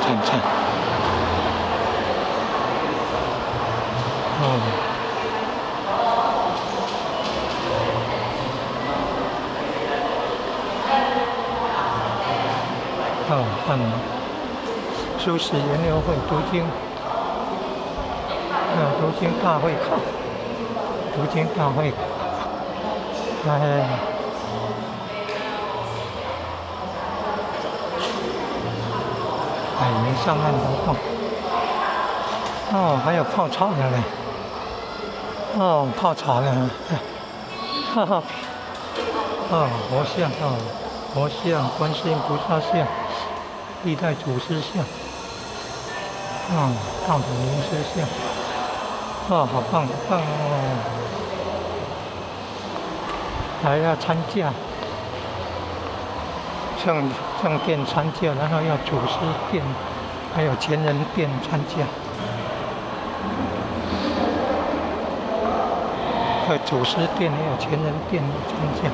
赞赞。哦。哦，办素食研究会读经，啊，读经大会考，读经大会考，哎，海员上岸活动，哦，還有泡茶的嘞，哦，泡茶的，哈哈，哦，佛像哦，佛像，觀世音菩薩像。歷代祖師像，啊，道祖靈師像，啊，好棒，好棒哦！還要參駕，正正殿參駕，然後要祖師殿，還有前人殿參駕。在祖師殿還有前人殿參駕。